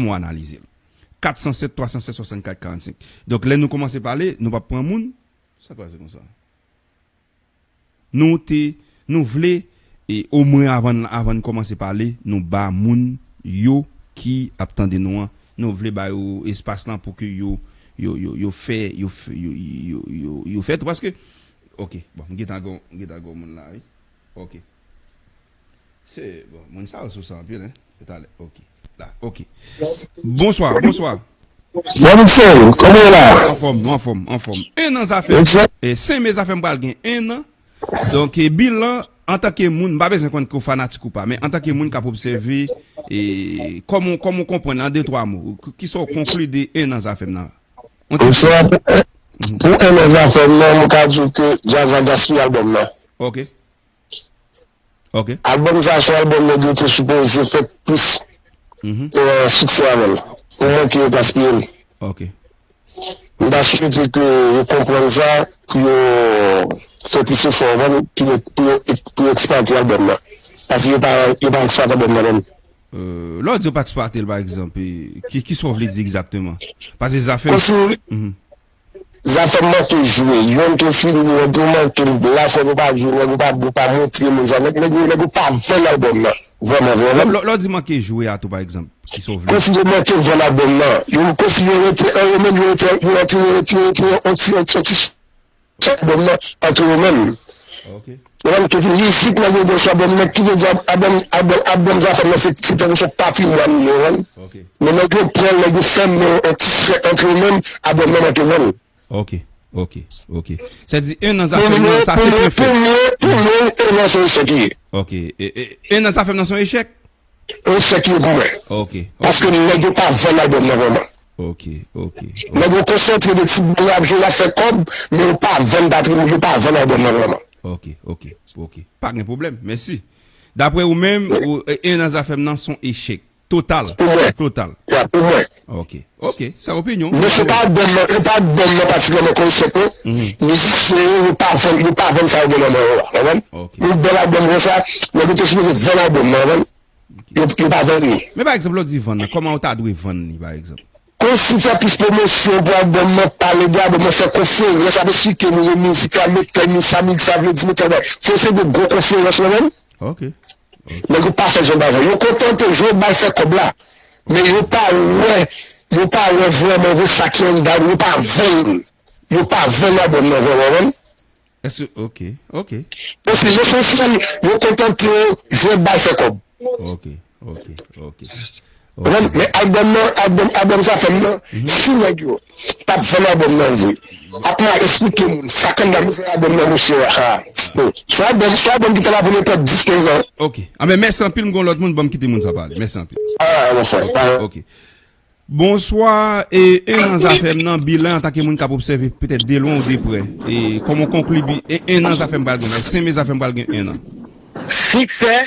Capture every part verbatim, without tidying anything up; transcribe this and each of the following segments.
m analize l. Kat san sèt, twa san sèt, swasannkat, karannsenk. Donk, lè nou kòmanse pale, nou p ap pran moun. Sa k pase konsa? Nou te, nou vle, e omwen avan, avan n kòmanse pale, nou ba moun yo ki ap tande nou an, nou vle ba yo espas lan pou ke yo, yo, yo, yo fè, yo, f- yo, yo, yo, yo fè tou. Paske, ok, bon, m gentan gon, m gentan gon moun la, wi. Ok. Se, bon, moun sa yo sou sa anpil, hein. Talè, ok. La, ok. Bonswa, bonswa. Bonsoir, kòman w la? Anfòm, anfòm, anfòm. En an zafè. Bonsoir. E, senmen zafè m pral gen en an. Donk, e, bilan, antanke moun, m pa bezwen konn ke w fanatik ou pa, men antanke moun k ap obsève, e, kòman, kòman w konprann, an de twa mo, k- kisa w konkli de en an zafè m nan? On ti Bonsoir. Pou en an zafè m nan, mwen ka di w ke djaz la gaspiye albòm nan. Ok. Ok. Albòm sa se yon albòm nèg yo te sipoze fè plis Mhm. eh, siksè avè l. Pou mwen ke yo gaspiye l. Ok. M ta swete ke yo konprann sa, pou yo fè plis efò, ou konprann, pou yo, pou yo, pou yo eksplwate albòm nan. Paske yo pa, yo pa eksplwate albòm nan menm. Euh, lè w di yo pa eksplwate l, pa egzanp, e, ki, ki sa w vle di egzakteman? Paske zafè Konsi Mhm. Zafè m manke jwe. Yonn te fini, nèg yo manke l. Lafè yo pa jwe, nèg yo pa, yo pa montre moun sa. Nèg, nèg yo, nèg yo pa vann albòm nan. Vrèman, vrèman. Lè, lè, lè w di manke jwe a tou, pa egzanp, ki sa w vle? Konsi yo manke vann albòm nan. Yo, konsi yo rete an yo menm, yo rete, yo rete, yo rete, yo rete, on ti, on ti, on ti, albòm nan, antre yo menm. Ok. Ou konprann? Kevin, mizik nèg yo gen sou albòm nan, ki vle di albòm, albòm, albòm zafè m nan, se, se tankou se yon patrimwàn li ye, ou konprann? Ok. Men nèg yo pran l, nèg yo fèmen yon ti sèk antre yo menm, albòm nan manke vann. Ok, ok, ok. Sa di en an zafè m nan, sa se pwen fèb. Pou mwen, pou mwen, en an se yon echèk li ye. Ok, e, e, en an zafè m nan se yon echèk? Yon echèk li ye pou mwen. Ok, ok. Paske nèg yo pa vann albòm nan vrèman. Ok, ok, ok. Nèg yo konsantre de ti bal y ap jwe, y ap fè kòb, men yo pa vann patrimwàn, yo pa vann albòm nan vrèman. Ok, ok, ok. Pa gen pwoblèm, mèsi. Daprè ou menm, ou, e, en an zafè m nan se yon echèk. Total. Pou mwen. Total. Ya, pou mwen. Ok. Ok. Se opinyon. Men se pa albòm nan, se pa albòm nan patikilyèman kon echèk, non. Mhm. Mizisyen yo, yo pa vann, yo pa vann sa yo gen nan men yo a, konprann? Ok. Yon bèl albòm konsa, nèg yo te sipoze vann albòm nan, konprann? Ok. Yo, yo pa vann li. Men pa egzanp, lè w di vann nan, kòman w ta dwe vann li, pa egzanp? Konsi fè plis pwomosyon pou albòm nan, pale de albòm nan, fè konferans, ap esplike moun yo mizik la, met tèl mizik, sa mizik sa vle di, met tèl bagay. Fè se de gwo konferans, konprann? Ok. Nèg yo pa fè jan bagay. Yo kontante jwe bal fè kòb la. Men yo pa wè, yo pa wè vrèman vre sa ki anndan, yo pa vann, yo pa vann albòm nan vrèman, konprann? Èske, ok, ok. Paske lesansyèl, yo kontante jwe bal fè kòb. Ok, ok, ok. Ok. Konprann? Men albòm nan, albòm, albòm zafè m nan, si nèg yo t ap vann albòm nan vre, ap mal esplike moun sa k anndan mizik albòm nan, monchè, ha. Bon, se yon albòm, se yon albòm ki ta la pou nenpòt dis kenz an. Ok. Anben, mèsi anpil, m gon lòt moun, ban m kite moun sa pale. Mèsi anpil. Ah, mon frè, pa Ok. Bonswa, e, en an zafè m nan, bilan antanke moun k ap obsève petèt de lwen ou de prè. E, kòman w konkli bi, e, en an zafè m pral gen, senmen zafè m pral gen en an. Siksè,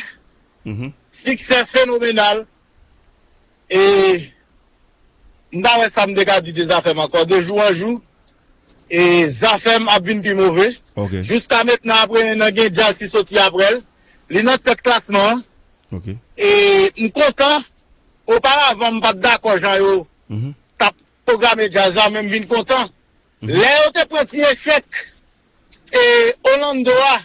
Mhm. siksè fenomenal. E m ta wè sa m te ka di de zafè m ankò. De jou an jou, e zafè m ap vin pi move. Ok. Jiska mentnan, apre en an, gen djaz ki soti apre l. Li nan tèt klasman an. Ok. E m kontan. Oparavan, m pa t dakò jan yo Mhm. t ap pwograme djaz la, men m vin kontan. Mhm. Lè yo te pran ti echèk e Orlando a,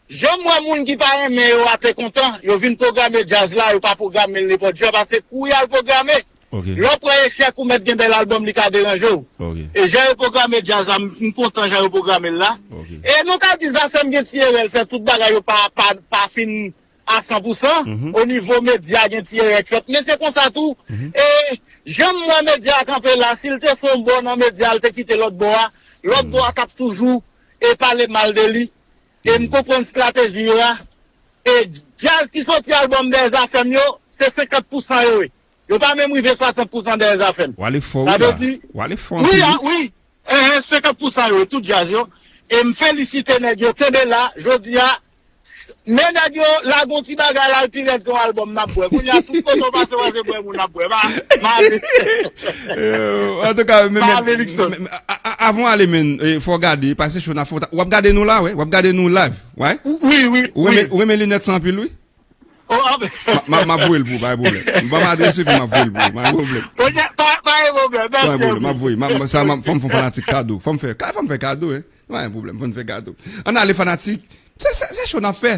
jan m wè moun ki pa renmen yo a te kontan, yo vin pwograme djaz la, yo pa pwograme l nenpòt jan, paske kou y al pwograme, Ok. lè w pran echèk ou mèt gen bèl albòm, li ka deranje w. Ok. E jan yo pwograme djaz la, m m kontan jan yo pwograme l la. Ok. E nou ka di zafè m gen ti erè l fè, tout bagay yo pa, pa, pa fin a san pou san, Mhm. o nivo medya gen ti erè k fèt, men se konsa tou. Mhm. E jan m wè medya a kanpe la, si l te fè yon bò nan medya, l te kite lòt bò a, lòt Mhm. bò a t ap toujou e pale mal de li. E m konprann estrateji yo a. E djaz ki soti albòm dèyè zafè m yo, se senkant pou san yo ye. Yo pa menm rive swasant pou san dèyè zafè m. W ale fò, Sa wi, vle la. di, W ale fò wi, anpil, a, wi. wi. Enhen, senkant pou san yo, tout djaz yo. E m felisite nèg yo, kenbe la, jodi a, men nèg yo lage yon ti bagay la, l pi rèd ke yon albòm n ap bwè. Kounye a, tout kote w pase, w pase bwè moun ap bwè. M ale. Euh, antouka, men, Pa men, ale, Luckson. men, men, a- a- avan w ale, men, eh, fò w gade, pase cho nan fò, w ap gade nou la, wi, w ap gade nou live, wi. Wi, wi, Ou renmen, wi. ou renmen linèt sa anpil, wi. Oh, ah, ben. M a voye l pou ou, pa gen pwoblèm. Ban m adrès ou, epi m a voye l pou ou, pa gen pwoblèm. Ok, pa, pa gen pwoblèm, mèsi anpil. Pa gen pwoblèm, m a voye. M a, sa, m a, fò m fè yon fanatik kado. Fò m fè, ka, fò m fè kado, hein. Pa gen pwoblèm, fò n fè kado. Ann ale, fanatik. Se, se, se cho n ap fè.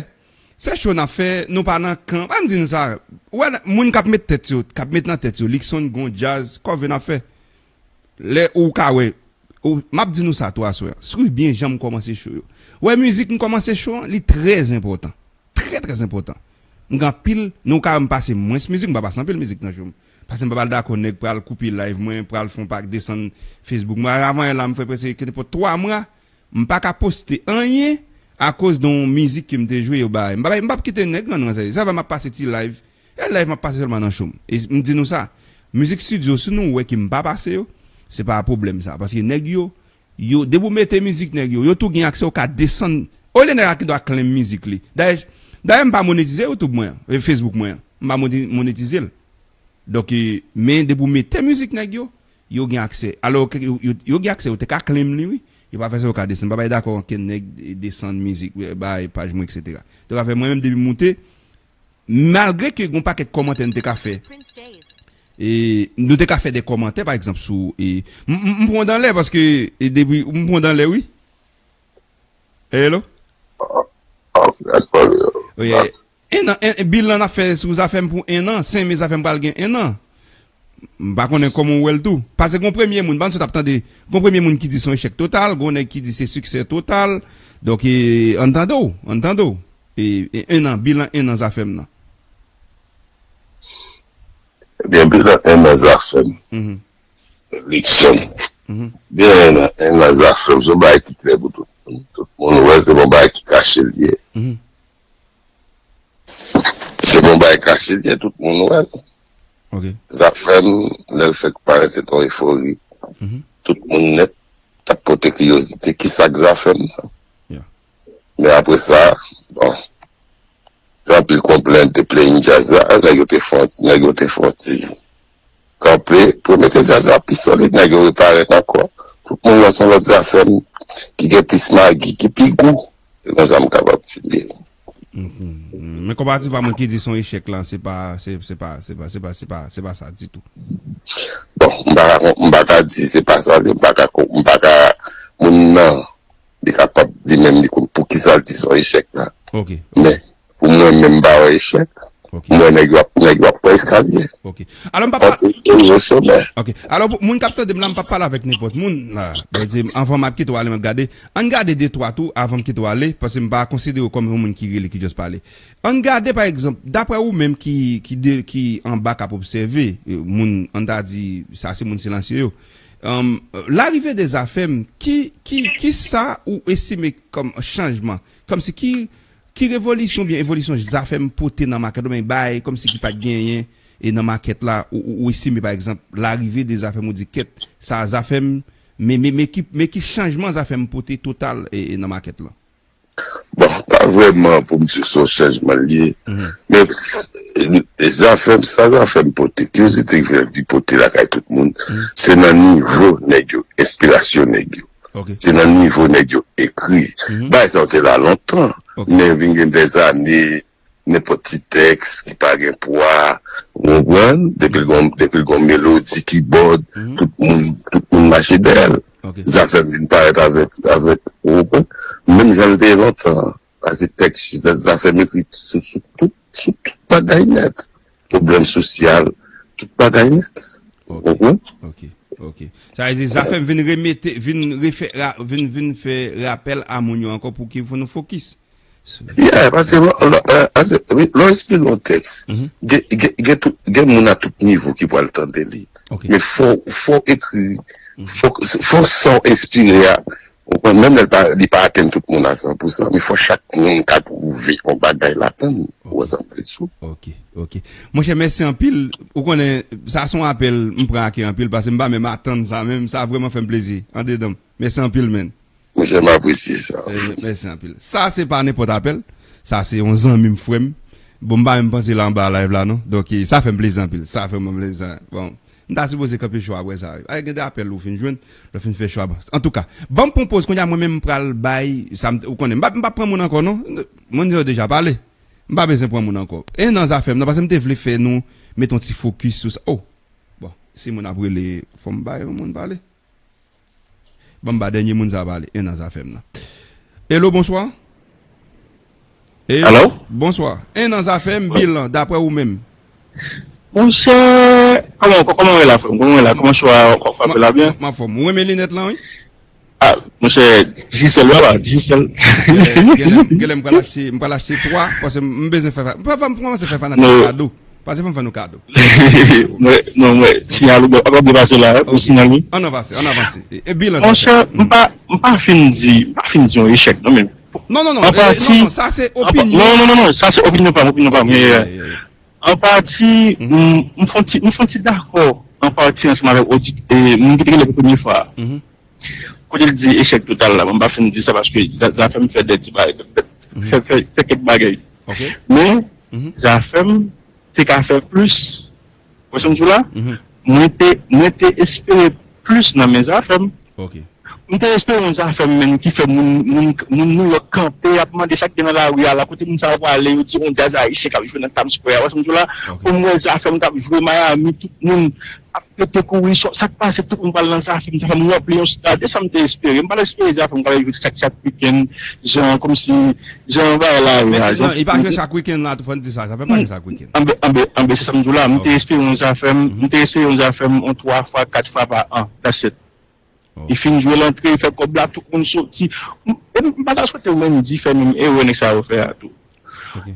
Se cho n ap fè, nou pa nan kan. Ann di n sa. Wè, moun k ap met tèt yo, k ap met nan tèt yo, Luckson gon djaz, kòve n ap fè. Lè ou ka wè, ou, m ap di nou sa tou aswè a. Swiv byen jan m kòmanse cho yo. Wè mizik m kòmanse cho an, li trè enpòtan. Trè, trè enpòtan. M gen anpil, nou ka wè m pase mwens mizik, m pa pase anpil mizik nan cho m. Paske m pa pral dakò nèg pral koupe live mwen, pral fè yon pak desann Facebook mwen. Avan yè la, m fè prèske nenpòt twa mwa, m pa ka poste anyen akoz de yon mizik ke m te jwe yo bay. M pa, m p ap kite nèg rann ranse. Sa fè m ap pase ti live. E live m ap pase sèlman nan cho m. E m di nou sa, mizik estidyo, si nou wè ke m pa pase yo, se pa pwoblèm sa. Paske nèg yo, yo, depi w mete mizik nèg yo, yo tou gen aksè, ou ka desann. Olye nèg la ki dwa claim mizik li. Dayè, dayè m pa monetize YouTube mwen an, e Facebook mwen an. M pa mone-, monetize l. Donk, e, men depi w mete mizik nèg yo, yo gen aksè. Alò, ke yo, yo, yo gen aksè, yo te ka claim li, wi. Yo pa fè sa, yo ka desann. M pa bay dakò ankenn nèg desann mizik, e, bay paj mwen, etsetera. Donk, afè mwen menm, depi m moute, malgre ke gon pakèt kòmantè n te ka fè, e, nou te ka fè de kòmantè, pa egzanp, sou, e, m, m, m pran w dan lè, paske, e, depi, m pran w dan lè, wi. Hello? Wi, e, en an, en, bilan n ap fè sou Zafèm pou en an, senk me Zafèm pral gen en an. M pa konnen kòman w wè l tou. Paske gon premye moun, ban sot ap tande, gon premye moun ki di se yon echèk total, gon nèg ki di se siksè total. Donk, e, ann tande w, ann tande w. E, e, en an, bilan en an Zafèm nan. Ebyen, bilan en an Zafèm. Mhm. Luckson. Mhm. Bilan en an, en an Zafèm, se yon bagay ki klè pou tout moun. Tout moun wè, se yon bagay ki kache l ye. Mhm. Se yon bagay kache l ye, tout moun wè l. Ok. Zafèm, lè l fèk parèt, se t on efori. Mhm. Tout moun nèt t ap pote kiryozite, ki sa k Zafèm nan? Yeah. Men apre sa, bon, gen anpil konplent te plenyen djaz la, nèg yo te fè, nèg yo te fè ti kanpe pou mete djaz la pi solid, nèg yo reparèt ankò. Tout moun wè se yon lòt Zafèm ki gen plis magi, ki pi gou. Se konsa m kapab di l ye. Mhm. Men konparatif a moun ki di se yon echèk la, se pa, se, se pa, se pa, se pa, se pa, se pa sa ditou. Bon, m pa ka, m pa ka di se pa sa, m pa ka, m pa ka, moun nan, li kapab di menm li konn poukisa l di se yon echèk la. Ok, ok. Men, pou mwen menm, m pa wè echèk. Ok. M wè nèg yo ap, nèg yo ap pran eskalye. Ok. Alò, m pa pa- Ap rive somè. Ok. Alò, pou moun k ap tande m la, m p ap pale avèk nenpòt moun la. Mwen di, anvan m ap kite w ale, m ap gade. Ann gade de twa tou, avan m kite w ale, paske m pa konsidere w kòm yon moun ki rele, ki just pale. Ann gade, pa egzanp, daprè ou menm ki, ki de, ki anba k ap obsève, e, moun, ann ta di, sa se moun silansye yo. Em, larive de Zafèm, ki, ki, ki sa ou estime kòm chanjman? Kòmsi ki, ki revolisyon oubyen evolisyon Zafèm pote nan makèt oubyen bay kòmsi ki pa t genyen e nan makèt la, ou, ou, ou estime, pa egzanp, larive de Zafèm, ou di, kèt, sa Zafèm, men, men, men ki, men ki chanjman Zafèm pote total e, e nan makèt la? Bon, pa vrèman pou m di se yon chanjman l ye. Mhm. Men, s-, Zafèm, sa Zafèm pote, kiryozite ki fè li pote lakay tout moun, mhm, se nan nivo nèg yo, enspirasyon nèg yo. Ok. Se nan nivo nèg yo ekri. Mhm. Bagay sa yo te la lontan. Ok. Men vin gen dèzane, nenpòt ti tèks ki pa gen pwa, ou konprann? Depi l gon, depi l gon melodi, kibòd, mhm, tout moun, tout moun mache dèyè l. Ok. Zafèm vin parèt avèk, avèk, ou konprann? Menm jan l te ye lontan. Paske tèks, Zafèm ekri sou, sou tout, sou tout bagay nèt. Pwoblèm sosyal, tout bagay nèt. Ok, ou konprann? Ok, ok. Sa vle di Zafèm vin remete, vin refè, ra-, vin, vin fè rapèl a moun yo ankò pou ki fò nou fokis. Yeah, paske lò, lò, eh, paske, wi, lè w enspire yon tèks, mhm, gen, gen, gen tout, gen moun a tout nivo ki pral tande li. Ok. Men fò, fò w ekri, mhm, fò, fò sa w enspire a, ou konprann, menm lè l pa, li pa atenn tout moun a san pou san, men fò chak moun ka twouve yon bagay ladann, ou wè sa m vle di w. Ok, ok. Monchè, mèsi anpil. Ou konnen, sa se yon apèl, m pran ak kè anpil, paske m pa menm atann sa menm, sa vrèman fè m plezi, andedan m. Mèsi anpil, man. Monchè, m apresye sa. Eh, mèsi anpil. Sa se pa nenpòt apèl. Sa se yon zanmi m, frè m. Bon, m pa menm panse l anba live la, non. Donk, eh, sa fè m plezi anpil. Sa fè m plezi. Bon, m ta sipoze kanpe cho apre sa. Ay, gen de apèl ou fin jwenn, lè w fin fè cho a. Antouka, ban m pran poz, kounye a mwen menm m pral bay, sa m, ou konnen, m pa, m pa pran moun ankò, non. Moun yo deja pale. M pa bezwen pran moun ankò. En an Zafèm nan, paske m te vle fè nou met yon ti fokis sou sa. Oh! Bon, si moun ap rele, fò m bay yon moun pale. Ban m ba dènye moun sa pale, en an Zafèm nan. Hello, bonswa. Hello, bonswa. En an Zafèm, bilan, daprè ou menm. Monchè, kòman, kòman w ye la, frè m? Kòman w ye la? Kòman chwa w frape la byen? M anfòm. Ou renmen linèt lan, wi? Ah, monchè, Digicel, wè la, Digicel. Genlè, genlè m pral achte, m pral achte twa, paske m bezwen fè, m kòmanse fè fanatik kado. Pase fè m fè nou kado. Mwen, non, mwen, siyal ou ap byen pase la, wi, pou siyal wi. Ann avanse, ann avanse. E, e bilan sa fè? Monchè, m pa, m pa fin di, m pa fin di yon echèk, non, men. Non, non, non, non, sa se opinyon. Non, non, non, non, sa se opinyon pa m, opinyon pa m. An pati, m, m fon ti, m fon ti dakò, an pati ansanm avèk odit, e, moun ki te rele pou premye fwa a. Kote l di echèk total la, bon, m pa fin di sa paske Za-, Zafèm fè de ti bagay, fè, fè, fè kèk bagay. Men, Zafèm te ka fè plis. Ou wè sa m di w la? Mwen te, mwen te espere plis nan men Zafèm. M te espere yon Zafèm menm ki fè moun, moun, moun Nouyòk kanpe, y ap mande sa k gen nan lari a la, kote moun sa yo prale, yo di yon djaz ayisyen k ap jwe nan Times Square. Ou wè sa m di w la? Pou m wè Zafèm k ap jwe Miami, tout moun ap pete kouri, sa, sa k pase, tout moun pral nan Zafèm, Zafèm ranpli yon stad. E sa m te espere. M pa t espere Zafèm pral jwe chak, chak wikenn, jan, kòmsi, jan bagay la ye a. Non, li pa jwe chak wikenn la, tou fò n di sa, Zafèm pa jwe chak wikenn. Anben, anben, anben, se sa m di w la. M te espere yon Zafèm, m te espere yon Zafèm yon twa fwa, kat fwa pa an. That's it. Li fin jwe l antre, li fè kòb la, tout moun soti. M, m pa ta swete Wendy fè menm erè nèg sa yo fè a tou.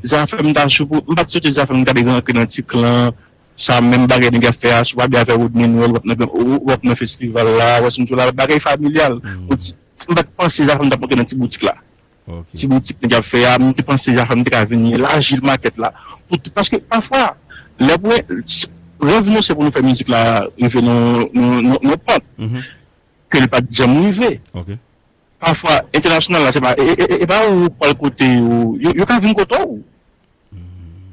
Zafèm ta sou pou, m pa t swete Zafèm ta dwe rantre nan ti klan, sa menm bagay nèg ap fè a, si w pa byen avè Rodney Noël, w ap nan, w, w ap nan festival la, w ap sou la, bagay familyal. Yon ti, m pa t panse Zafèm t ap rantre nan ti boutik la. Ti boutik nèg ap fè a, m te panse Zafèm te ka vin elaji makèt la. Pou, paske pafwa, lè pou, rèv nou se pou nou fè mizik la rive nan, nan, nan, nan pant ke l pa t janm rive. Pafwa, entènasyonal la, se pa, e, e, e, e pa ou pral kote yo, yo, yo ka vin kote w.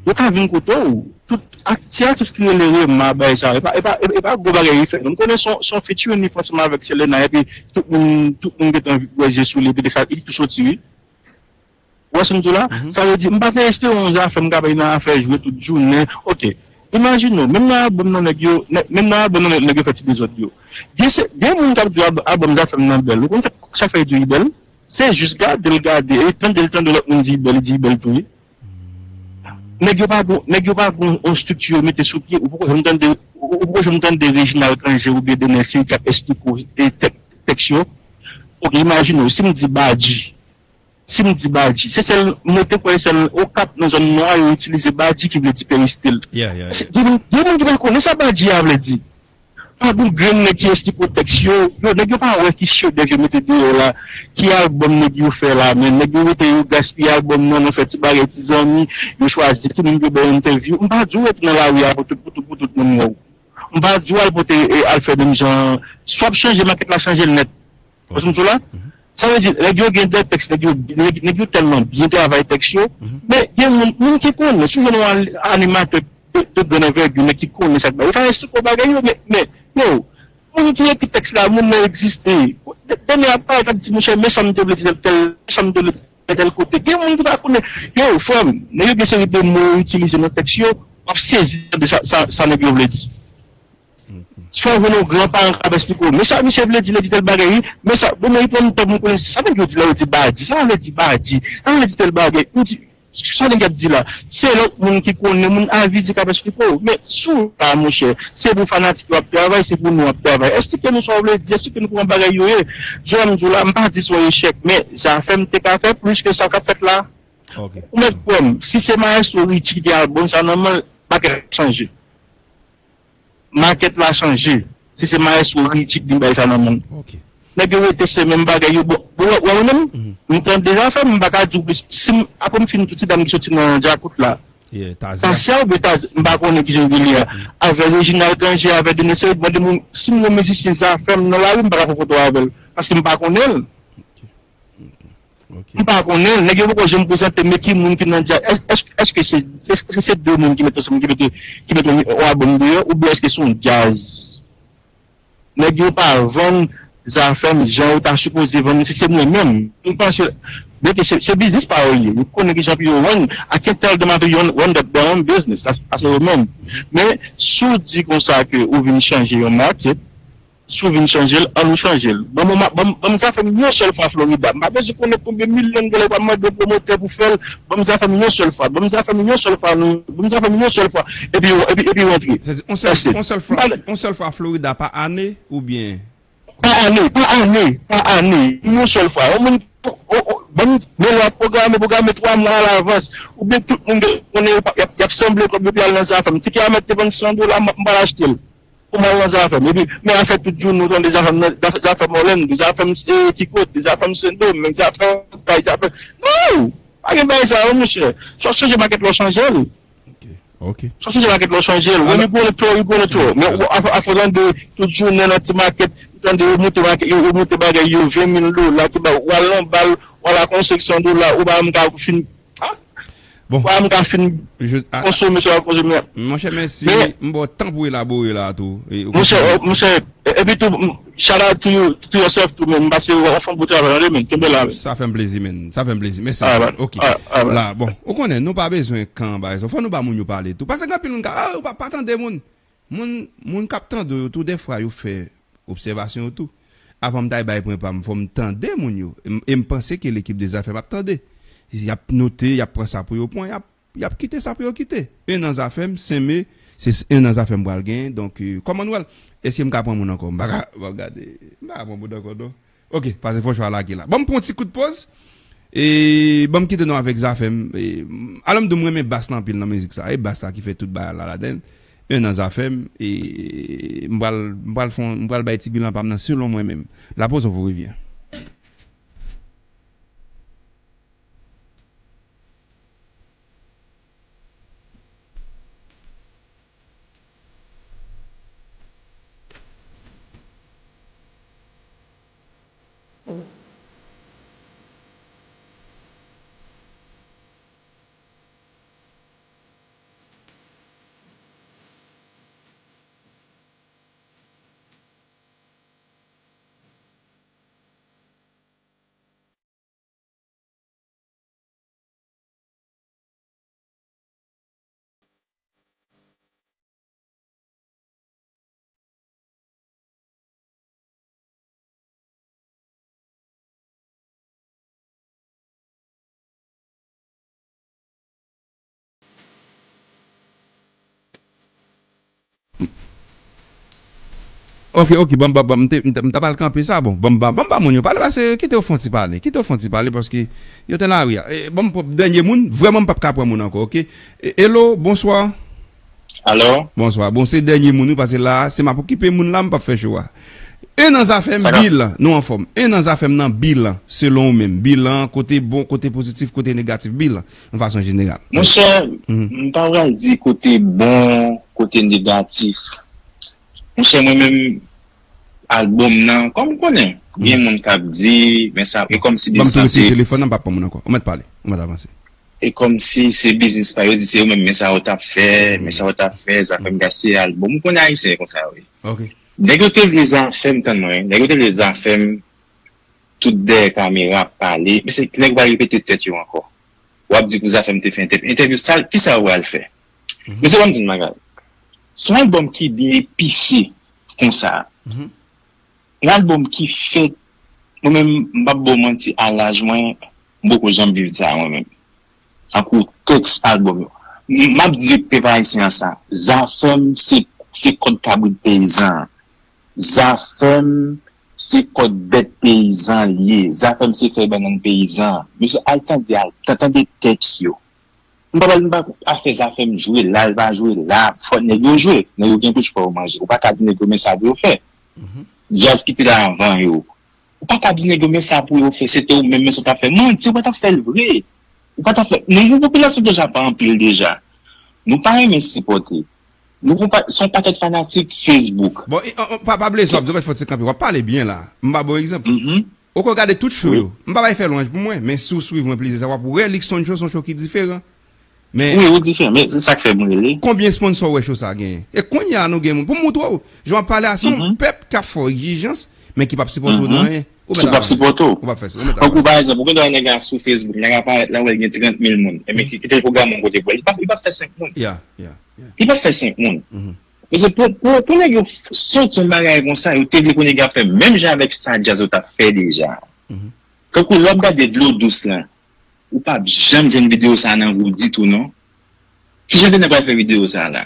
Yo ka vin kote w. Tout ak-, ti atis ki rele Rema, bagay sa, e pa, e pa, e pa gwo bagay li fè. Nou konnen son, son featuring li fè ansanm avèk Selena, epi tout moun, tout moun gentan wè je sou li, epi sa, li tou soti, wi. Ou wè sa m di w la? Sa vle di, m pa te espere yon Zafèm k ap nan afè jwe tout jounen. Oke. Imajine w, menm nan albòm nan nèg yo, nè-, menm nan albòm nan nèg yo fè ti dezòd yo. Gen se, gen moun k ap di w albòm Zafèm nan bèl. Ou konn sa, sa k fè yo di w li bèl? Se jis gade l gade, e tande l tande lòt moun di l bèl, li di l bèl tou wi. Nèg yo pa gon, nèg yo pa gon yon estrikti yo mete sou pye, ou poko janm tande, ou, ou poko janm tande Reginald Cangé oubyen Dener Cery k ap esplike w, e, tèk-, tèks yo. Oke, imajine w, si m di Badji, Si m di Badji, se sèl, mwen te kwè sèl Okap nan zòn nwa yo itilize Badji ki vle di peristil. Gen moun, gen moun ki pa konnen sa Badji a vle di. Pa gon grenn nèg ki esplike w tèks yo, yo, nèg yo pa wè ki chedèv yo mete deyò la, ki albòm nèg yo fè la, men nèg yo rete yo gaspiye albòm nan, nan fè ti bagay ti zanmi, yo chwazi ki moun yo bay entèvyou. M pa di w rete nan lari a pou tout, pou tout, pou tout moun wè w. M pa di w al pote, e, al fè menm jan, swa w ap chanje makèt la, chanje l nèt. Ou konprann sa m di w la? Sa vle di, nèg yo gen de tèks, nèg yo, nèg, nèg yo tèlman byen travay tèks yo, men gen moun, moun ki konnen, si w jwenn yon animatè de, de gran anvègi, nèg ki konnen sa k bay, yo ka esplike w bagay yo, men, men, yo, moun ki ekri tèks la, moun nan egziste. Dènye ap parèt ap di, monchè, men sa m te vle di tèl, tèl, men sa m te vle di tèl kote. Gen moun ki pa konnen. Yo, frè m, nèg yo gen seri de mo yo itilize nan tèks yo, w ap sezi tande sa, sa, sa nèg yo vle di. Fò w jwenn yon gran paran k ap esplike w, men sa misye vle di lè di tèl bagay wi, men sa, bon, mwen pran m tan pou m konnen sa nèg yo di lè yo di Badji, sa vle di Badji, sa vle di tèl bagay. M di, sa nèg y ap di la? Se lòt moun ki konnen, moun avize k ap esplike w. Men si w la, monchè, se pou fanatik yo ap travay, se pou nou ap travay. Esplike nou sa w vle di, esplike nou kòman bagay yo ye. Jan m di w la, m pa di se yon echèk, men Zafèm te ka fè plis ke sa k ap fèt la. Ou mèt kwè m, si se Maestro Richie ki gen albòm sa nan men l, bagay ap chanje. Makèt la chanje. Si se Maestro Richie ki gen bagay sa nan men l. Nèg yo rete se menm bagay yo. Bon, bon, wè, wè, mwen menm, m tande Zafèm, m pa ka di w plis. Si m, apre m fin tout ti dam ki soti nan Djakout la. Tasya oubyen Taz, m pa konnen kijan yo rele a. Avè Reginald Cangé, avè Denis Céry, mande moun, si m wè mizisyen Zafèm nan lari, m pa ka fè foto avè l. Paske m pa konnen l. M pa konnen, nèg yo poko janm prezante m, men ki moun ki nan djaz? Èske, èske, èske se, èske se de moun ki met ansanm, ki mete, ki mete yon, yon albòm deyò, oubyen èske se yon djaz? Nèg yo pa vann Zafèm jan yo ta sipoze vann li, si se mwen menm. M panse, Byenke se, se biznis pa yo l ye. Yo konnen kijan pou yo run. I can tell them how to run, run the, their own business. That's, that's what I mean. Men, si w di konsa ke ou vin chanje yon market, si w vin chanje l, ann nou chanje l. Ban m, ban m, ban m zafè m yon sèl fwa Florida. M pa bezwen konnen konbyen milyon dola w ap mande yon pwomotè pou fè l. Ban m zafè m yon sèl fwa. Ban m zafè m yon sèl fwa. Ban m zafè m yon sèl fwa. Epi, epi, epi rantre. Sa di, on sèl, on sèl fwa, on sèl fwa Florida pa ane oubyen? Pa ane, pa ane, pa ane. Yon sèl fwa. Yon moun, o, o, ban m, men lè w ap pwograme, pwograme twa mwa alavans. Oubyen tout moun gen konnen y ap, y ap, y ap sanble kòb yo pou y al nan zafè m. Tike a mèt te vann san dola, m, m pral achte l. Pou m al nan zafè m. Epi, men a fè tout jounen, ou tande zafè m nan, zafè, zafè m Orlando, zafè m, eh, ki kote, zafè m Sendomeng, zafè m Kay, zafè. Non! Pa gen bagay sa yo, monchè. Si w ap chanje makèt la, w chanje l. Ok, ok. Si w ap chanje makèt la, w chanje l. When you gonna throw, you gonna throw. Men ou, a, a fò tande tout jounen nan ti makèt, ou tande yo moute makèt, yo, yo moute bagay yo ven mil dola, ki ba, w al nan bal, w al ak yon senk san dola, ou pa menm ka fin, ah? Bon. Ou pa menm ka fin konsome sa w ap konsome a. Monchè, mèsi. M ba w tan pou elabore la tou. Monchè, monchè, epi tou, shout out to you, to yourself tou, men. M pase w fè yon bon travay, tande, men. Kenbe la, men. Sa fè m plezi, men. Sa fè m plezi. Mèsi. Ok. La, bon, ou konnen, nou pa bezwen kan bagay sa. Fò nou ba moun yo pale tou. Paske gen anpil moun ka, ah, ou pa, pa tande moun. Moun, moun k ap tande yo tou, dèfwa yo fè obsèvasyon yo tou. Avan m ta bay pwen pa m, fò m tande moun yo. E m, e m panse ke lekip de zafè m ap tande. Y ap note, y ap pran sa pou yo pran, y ap, y ap kite sa pou yo kite. En an zafè m, senmen, se s-, en an zafè m pral genyen. Donk, euh, kòman nou wè l? Èske m ka pran moun ankò? M pa ka, m pa gade, m pa ka pran moun ankò, non. Ok, pase fò chwa lage la. Ban m pran yon ti kout poz. E ban m kite nou avèk zafè m. E, m, alò m di w m renmen bas la anpil nan mizik sa. E bas la ki fè tout bagay la ladan l. En an zafè m. E m pral, m pral fè yon, m pral bay ti bilan pa m nan selon mwen menm. La pause, on vous revient. Ok, ok, ban m, ban m, ban m, m te, m te, m ta pral kanpe sa, bon, ban m, ban m, ban m ba moun yo pale, paske kite yo fè yon ti pale, kite yo fè yon ti pale, paske yo te nan lari a. E, ban m pran dènye moun, vrèman m p ap ka pran moun ankò, ok? E, hello, bonswa. Alo? Bonswa. Bon, se dènye moun, wi, paske la, se m ap okipe moun la, m p ap fè cho a. En an zafè m, bilan, nou anfòm. En an zafè m nan bilan, selon ou menm. Bilan, kote bon, kote pozitif, kote negatif, bilan, yon fason jeneral. Monchè, m pa pral di kote bon, kote negatif. Monchè, mwen menm, albòm nan, kòm ou konnen, gen moun k ap di, men sa, e kòmsi biznis sa se. Ban m tou retire telefòn nan, m p ap pran moun ankò. Ou mèt pale, ou mèt avanse. E kòmsi se biznis pa yo, di se yo menm, men sa yo t ap fè, men sa yo t ap fè, zafè m gaspiye albòm. Ou konnen Ayisyen konsa yo ye. Ok. Nèg yo te vle zafè m, tann mwen, nèg yo te vle zafè m, tout dèyè kamera ap pale, men se nèg yo pa repete tèt yo ankò. W ap di pou zafè m te fè entèvyou. Entèvyou sa, kisa yo pral fè? Mesye, ban m di n bagay. Se yon albòm ki byen epise konsa. Yon albòm ki fèt, mwen menm, m p ap ba w manti, a laj mwen, m poko janm viv sa, mwen menm. Tankou tèks albòm yo. M, m ap di pèp ayisyen an sa. Zafè m se, se kòd kabrit peyizan an. Zafè m se kòd bèt peyizan li ye. Zafè m se fèy bannann peyizan. Mesye, al tande, al, ta-, tande tèks yo. M pa pral, m pa afè zafè m jwe la, l pa jwe la, fò nèg yo jwe. Nèg yo gen pou chwa yo manje. Ou pa ka di nèg yo men sa pou yo fè. Djaz ki te la anvan yo. Ou pa ka di nèg yo men sa pou yo fè, se te ou menm men sa w t ap fè. Manti, ou pa t ap fè l vre. Ou pa t ap fè. Nou, nou popilasyon deja pa anpil deja. Nou pa renmen sipòte. Nou gon pa, se yon pakèt fanatik Facebook. Bon, e, an, an, pa, pa bliye sa, w ap di, w ap fè ti kanpe. W ap pale byen la. M ba bon egzanp. Ou ka gade tout show yo. M pa bay fè lwanj pou mwen, men si w swiv mwen plizyè sa, w ap wè Luckson Show se yon show ki diferan. Men wi, ou diferan, men se sa k fè m rele. Konbyen sponsò w wè show sa genyen? E kounye a nou gen moun. Pou m moutre w, jan w ap pale a, se yon pèp k ap fè w egzijans, men ki p ap sipòte w nan anyen. Ou mèt avanse. Ou p ap sipòte w. Ou p ap fè sa. Ou mèt avanse. Tankou pa egzanp, ou gen dwa wè nèg la sou Facebook, nèg la parèt la, wè l gen trant mil moun. Ebyen, kite l pwogram yon kote pou li. Li p ap fè senk moun. Li p ap fè senk moun. Paske pou, pou, pou nèg yo soti yon bagay konsa, yo te vle pou nèg yo ap fè menm jan avèk sa djaz yo t ap fè deja. Tankou lè w ap gade Dlo Dous lan, ou p ap janm jwenn videyo sa nan vi w ditou non. Kijan de nèg pral fè videyo sa la?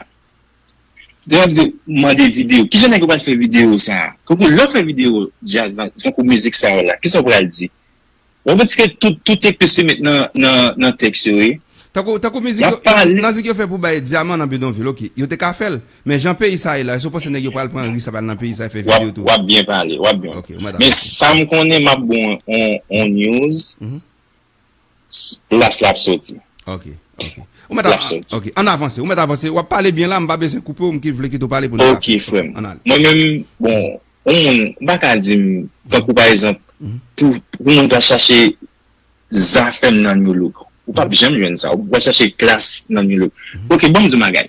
De w ap di, mande videyo. Kijan nèg yo pral fè videyo sa? Tankou lè w fè videyo djaz lan, tankou mizik sa yo la, kisa w pral di? Ou konprann ke tout, tout te plis yo met nan, nan, nan tèks yo, wi. Tankou, tankou mizik yo, nan mizik yo fè pou bay dyaman nan bidonvil, oke. Yo te ka fè l, men jan peyi sa ye la, èske w panse nèg yo pral pran risk sa pral nan peyi sa fè videyo tou? W ap byen pale, w ap byen. Oke, ou mèt avanse. Men sa m konnen, m ap bon on, on news, las la ap soti. Oke, oke. Ou mèt avanse, oke, ann avanse, ou mèt avanse. W ap pale byen la, m pa bezwen koupe w, m ki vle kite w pale pou nou ka fè. Oke, frè m. Ann ale. Mwen menm, bon, yon moun, m pa ka di m, tankou pa egzanp, pou, pou moun ta chache zafèm nan New Look. Ou p ap janm jwenn sa. Ou pral chache klas nan New Look. Oke, ban m di w bagay.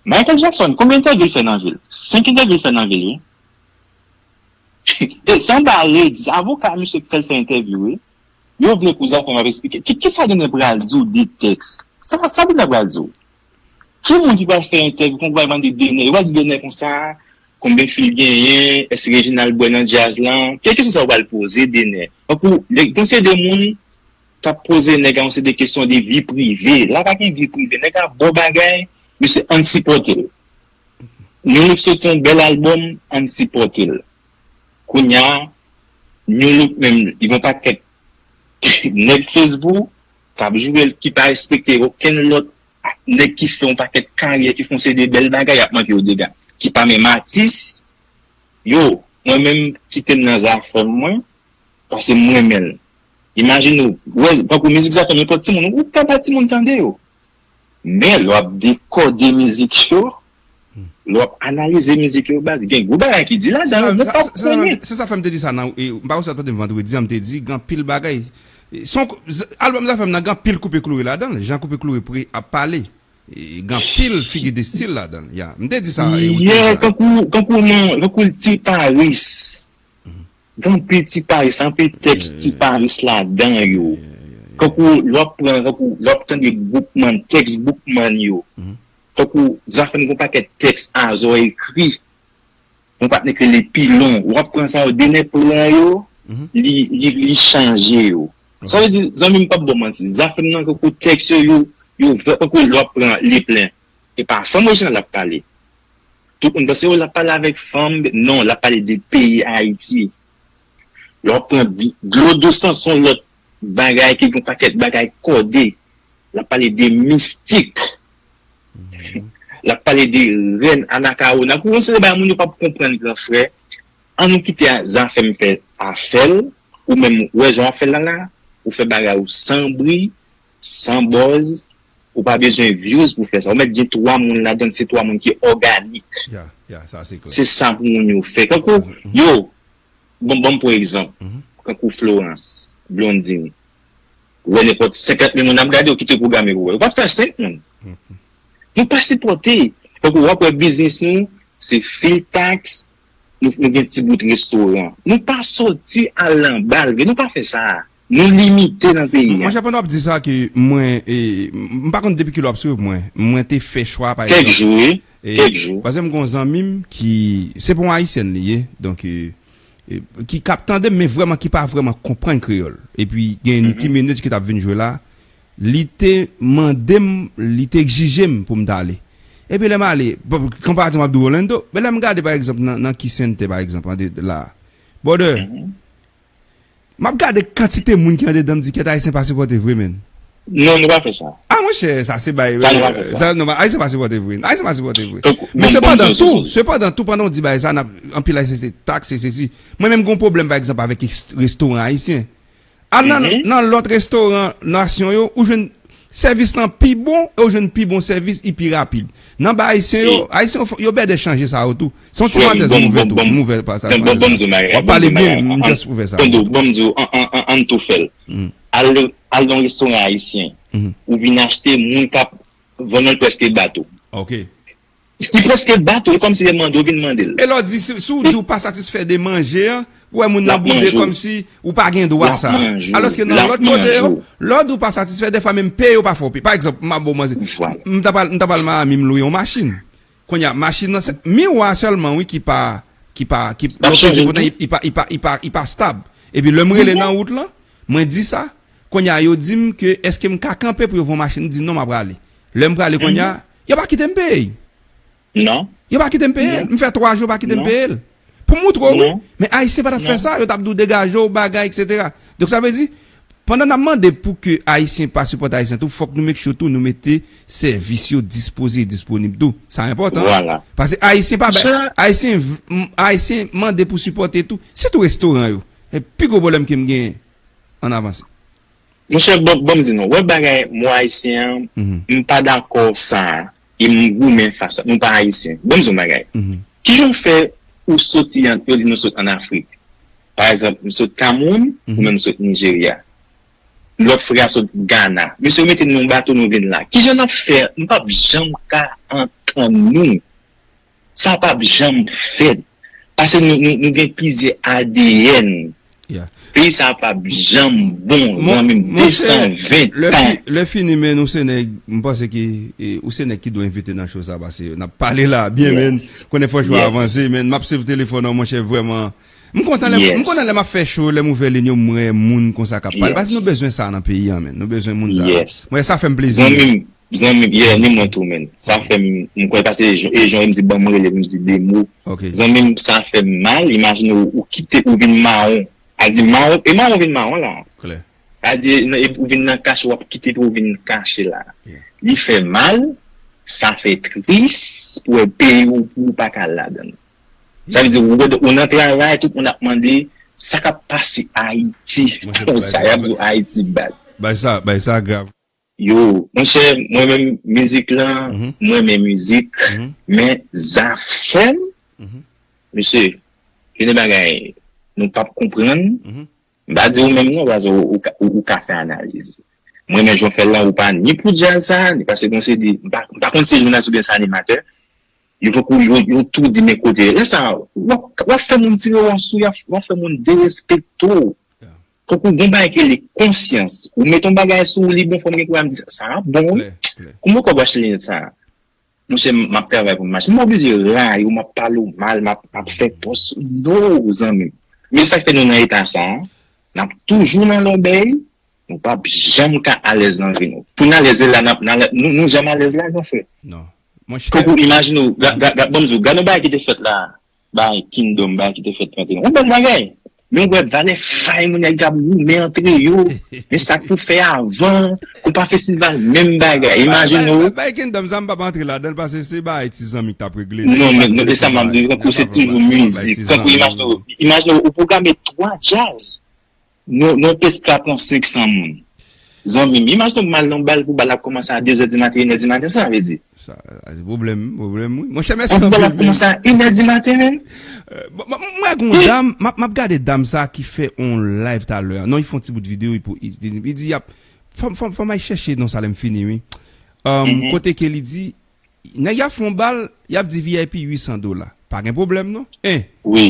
Michael Jackson, konbyen entèvyou l fè nan vi l? Senk entèvyou l fè nan vi l, wi. E sa m pa redi, avoka misye k fè l fè entèvyou, wi. Yo vle pou zafèm ap esplike. Ki, kisa Dener pral di w de tèks? Sa, sa Dener pral di w? Ki moun ki pral fè entèvyou, kon pral mande Dener? Yo pral di Dener konsa, konbyen fi l genyen, èske Reginald bwè nan djaz lan? Ki kesyon sa yo pral poze Dener? Tankou, de, gon seri de moun k ap poze nèg la yon seri de kesyon de vi prive. La pa gen vi prive. Nèg la bon bagay, mesye, ann sipòte l. New Look soti yon bèl albòm, ann sipòte l. Kounye a, New Look menm, li gon pakèt nèg Facebook k ap joure l, ki pa respekte okenn lòt nèg ki fè yon pakèt karyè, ki fè yon seri de bèl bagay, y ap manke yo dega. Ki pa menm atis, yo, mwen menm, kite m nan zafè m, mwen, paske m renmen l. Imajine w, wè, tankou mizik zafè m, nenpòt timoun, ou ka bay timoun tande yo. Men lè w ap dekòde mizik yo, lè w ap analize mizik yo, baz, gen gwo bagay ki di ladan yo, nou p ap konnen. Se sa fè m te di sa nan, e, m pa wè si w tande m vandredi an, m te di, gen anpil bagay. E, se yon, albòm zafè m nan, gen anpil koupe kloure ladan l, jan koupe kloure pre ap pale. E, gen anpil figi de stil ladan l, ya. M te di sa, e, ou te di sa. Tankou, tankou nan, tankou Ti Paris. Gen anpil Ti Paris, anpil tèks Ti Paris ladan yo. Tankou lè w ap pran, tankou lè w ap tande Boukman, tèks Boukman yo. Tankou zafè m gon pakèt tèks Azò ekri. Yon patnè k rele Pilon. W ap pran sa yo, Dener pran yo, li, li, li chanje yo. Sa vle di, zanmi m p ap ba w manti. Zafè m nan tankou tèks yo, yo, yo vè, tankou lè w ap pran Leplen. E pa fanm Reginald l ap pale. Tout moun panse, o, l ap pale avèk fanm. Non, l ap pale de peyi Ayiti. Lè w ap pran Dlo Dous lan, se yon lòt bagay ki gen yon pakèt bagay kòde. L ap pale de mistik. L ap pale de rèn Anakawona. Pou yon seri de bagay moun yo p ap konprann, gran frè. An nou kite zafè m fè afè l, ou menm, ou wè jan w ap fè l la la, ou fè bagay ou san bri, san buzz, ou pa bezwen views pou fè sa. Ou mèt gen twa moun ladan l, se twa moun ki òganik. Ya, ya, sa se klè. Se sa pou moun yo fè. Tankou, yo, bon, ban m pran egzanp. Tankou Florence, Blondedy. Ou wè nenpòt senkant mil moun ap gade, ou kite w pwograme pou wè. Ou p ap fè senk moun. Nou pa sipòte. Tankou w ap wè biznis nou, se fil taks, nou, nou gen ti bout restoran. Nou pa soti al nan bal vre, nou pa fè sa. Nou limite nan peyi a. Monchè, pandan w ap di sa ke mwen, e, m pa konn depi kilè w ap swiv mwen. Mwen te fè chwa, pa egzanp. Kèk jou, wi. Kèk jou. Paske m gen yon zanmi m ki, se pa yon ayisyèn li ye. Donk, e, e, ki, k ap tande m, men vrèman ki pa vrèman konprann kreyòl. Epi gen Nicki Minaj ki t ap vin jwe la, li te mande m, li te egzije m pou m t ale. Epi lè m ale, bon, konparatman ap di Orlando, men lè m gade pa egzanp nan, nan Key Center pa egzanp, an de la. Brother, m ap gade kantite moun ki andedan, m di kèt, Ayisyen pa sipòte vre, menn. Non, nou pa fè sa. A monchè, sa se bay. Sa, nou pa fè sa. Sa, non, Ayisyen pa sipòte vre. Ayisyen pa sipòte vre. Men sepandan tou, sepandan tou, pandan w di bagay sa, n ap, anpil Ayisyen se taks, se sesi. Mwen menm, gon pwoblèm, pa egzanp, avèk restoran ayisyen. Al nan, nan lòt restoran nasyon yo, ou jwenn sèvis lan pi bon, e ou jwenn pi bon sèvis, li pi rapid. Nan ba Ayisyen yo, Ayisyen yo, yo bèdè chanje sa yo tou. Se yon ti parantèz m ouvè tou, m ouvè pasaj parantèz la. W ap pale byen, m just ouvè sa. Tande w, ban m di w, an, an, an, ann tou fè l. Al, al nan yon restoran ayisyen, ou vin achte, moun k ap vann nan l prèske bat ou. Ok. Li prèske bat ou, e kòmsi li mande w vin mande l. E lè w di, si, si w di w pa satisfè de manje an, ou wè moun nan boude kòmsi ou pa gen dwa sa. Alòske nan lòt kote yo, lè w di w pa satisfè, dèfwa menm peye yo pa fè w peye. Pa egzanp, m ap ba w manzè. M t ap al, m t ap al Miami, m lwe yon machin. Kounye a, machin nan, se miwa sèlman, wi, ki pa, ki pa, ki, lè w peze pou nan, li pa, li pa, li pa, li pa stab. Epi lè m rele nan wout lan, mwen di sa, kounye a, yo di m ke èske m ka kanpe pou yo voye yon machin, m di non, m ap rale. Lè m prale kounye a, yo pa kite m peye. Non. Yo pa kite m peye l. M fè twa jou, yo pa kite m peye l. Pou m moutre w, wi. Men Ayisyen pa t ap fè sa, yo t ap di w degaje w, bagay, etsetera. Donk, sa vle di, pandan n ap mande pou ke Ayisyen pa sipòte Ayisyen tou, fòk nou make sure tou, nou mete sèvis yo dispoze e disponib tou. Sa enpòtan. Paske Ayisyen pa bay, Ayisyen, Ayisyen mande pou sipòte tou. Sitou restoran yo. Se pi gwo pwoblèm ke m genyen. Ann avanse. Monchè, bon, bon, m di nou, wè bagay mo ayisyen an, m pa dakò sa a, e m goumen fas a, nou pa ayisyen. Bon, m di yon bagay. Kijan w fè ou soti an, yo di nou sot ann Afrik? Pa egzanp, m sot Kamewoun, ou menm ou sot Nijerya. Lòt frè a sot Gana. Mesye, yo mete n nan yon bato, nou vin la. Kijan n ap fè? M p ap janm ka antann nou. Sa p ap janm fèt. Paske nou, nou, nou gen plizyè A D N. Peyi sa p ap janm bon, zanmi m, de san ven tan. Lè fini, men ou se nèg, m panse ke, e, ou se nèg ki dwe envite nan show sa, paske n ap pale la, byen, men, konnen fò show a avanse, men, m ap swiv telefòn nan, monchè, vrèman. M kontan lè, m kontan lè m ap fè show, lè m ouvè liy yo, m wè moun konsa k ap pale, paske nou bezwen sa nan peyi an, men, nou bezwen moun sa. Mwen, sa fè m plezi. Zanmi m, Zanmi m, yeah, ni mwen tou, men. Sa fè m, m kwè, paske e jan, e jan m di, ban m rele, m di de mo. Zanmi m, sa fè m mal. Imajine w, ou kite, ou vin mawon. A di mawon, e mawon vin mawon la. A di, e ou vin nan kache, w ap kite pou ou vin kache la. Li fè mal, sa fè tris pou wè peyi w, pou ou pa ka al ladan l. Sa vle di, ou, ou nan travay, tout moun ap mande, sa k ap pase Ayiti? Konsa, y ap di w Ayiti bad. Bay sa, bay sa grav. Yo, monchè, mwen menm mizik lan, m renmen mizik, men zafè m, mesye, gen de bagay nou p ap konprann. M pa di ou menm non, paske ou, ou ka, ou, ou ka fè analiz. Mwen menm jan w fè l lan, ou pa ni pou djaz sa, ni paske gon se de, m pa, m pa konn si jounalis oubyen se animatè. Yo poko, yo, yo tou di men kote. Lè sa, w ap, w ap fè moun tire w an sou, w ap fè moun derespekte w. Tankou gon bagay ki rele konsyans. Ou met yon bagay sou ou, li bon, fò m gen kouraj m di sa, sa a bon, wi. Kouman w ka achte linèt sa a? Monchè, m ap travay pou m achte. M oblije rayi w, m ap pale w mal, m ap, m ap fè pòs. No, zanmi m. Men sa k fè nou nan eta sa a, n ap toujou nan lòbèy, nou p ap janm ka alèz nan vi nou. Pou n alèz la, n ap, n alè-, nou, nou janm alèz la, granfrè. Non. Monchè. Tankou imajine w, ga-, ga-, ga-, ban m di w, gade yon bagay ki te fèt la. Bay Kingdom, bay ki te fèt trannteyen. Yon bèl bagay. Men w wè valè fay moun nèg ap goumen antre yo. Men sa k pou fè avan. Konpa festival, menm bagay. Imajine w. Bay, bay, bay Kingdom, sa m p ap antre ladan l, paske se bagay ti zanmi k t ap regle. Non, men, men, e sa m ap di, tankou se toujou mizik. Tankou imajine w, imajine w, ou pwograme twa djaz. Non, non, pes ka pran senk san moun. Zanmi m, imajine w m al nan bal pou bal la kòmanse a de zè di maten, inè di maten, sa vle di. Sa, sa se pwoblèm, pwoblèm, wi. Monchè, mèsi anpil, men. Pou bal la kòmanse a inè di maten, men. Euh, bon, bon, mwen, gon dam, m ap, m ap gade dam sa ki fè on live talè a. Non, li fè on ti bout videyo, li pou, li, li, li di, y ap, fò m, fò m, fò m al chèche non sa lè m fini, wi. Euh, kote ke li di, nèg y ap fè yon bal, y ap di V I P uit san dola. Pa gen pwoblèm, non. En,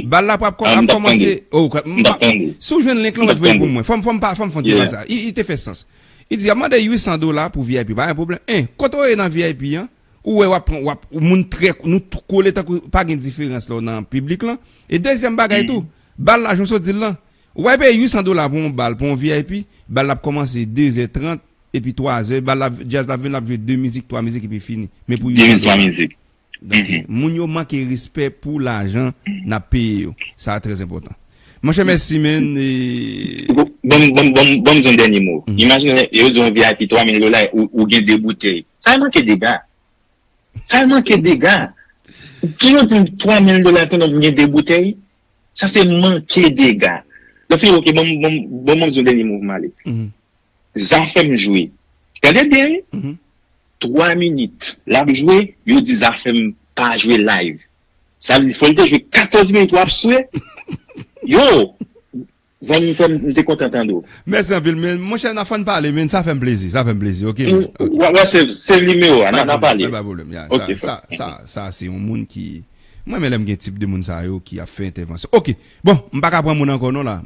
bal la p ap kò-, ap kòmanse. Oh, m pa, si w jwenn link lan, w mèt voye l pou mwen. Fò m, fò m pa, fò m fè yon ti bagay sa. Li, li te fè sans. Li di, y ap mande uit san dola pou V I P, pa gen pwoblèm. En, kote w ye nan V I P an, ou wè w ap pran, w ap, moun trè, nou tou kole tankou pa gen diferans lè w nan piblik lan. E dezyèm bagay tou, bal la, jan w sot di l lan, ou pa peye uit san dola pou yon bal, pou yon V I P, bal la ap kòmanse de zè trant, epi twa zè, bal la, djaz la vin, l ap jwe de mizik, twa mizik, epi fini. Men pou uit san dola. Donk, moun yo manke respè pou lajan n ap peye yo. Sa trè enpòtan. Monchè, mèsi, men. Bon, bon, bon, bon, m di yon dènye mo. Imajine, yo di yon V I P twa mil dola, ou, ou gen de boutèy. Sa e manke dega. Sa e manke dega. Ki yo di m twa mil dola pandan m gen de boutèy? Sa se manke dega. Lè fini, oke, bon, bon, bon, bon, m di yon dènye mo pou m ale. Zafèm jwe. Tande byen, wi. Twa minit, l ap jwe, yo di Zafèm pa jwe live. Sa vle di, fò l te jwe katòz minit, w ap swe. Yo! Zanmi m, frè m, m te kontan tande w. Mèsi anpil, men monchè, n a fè n pale, men sa fè m plezi, sa fè m plezi, ok. Wè, se nimewo a, n a pale. Pa pwoblèm, ya. Sa, sa, sa se yon moun ki, mwen, men lè m gen tip de moun sa yo ki ap fè entèvansyon. Ok, bon, m pa ka pran moun ankò non la.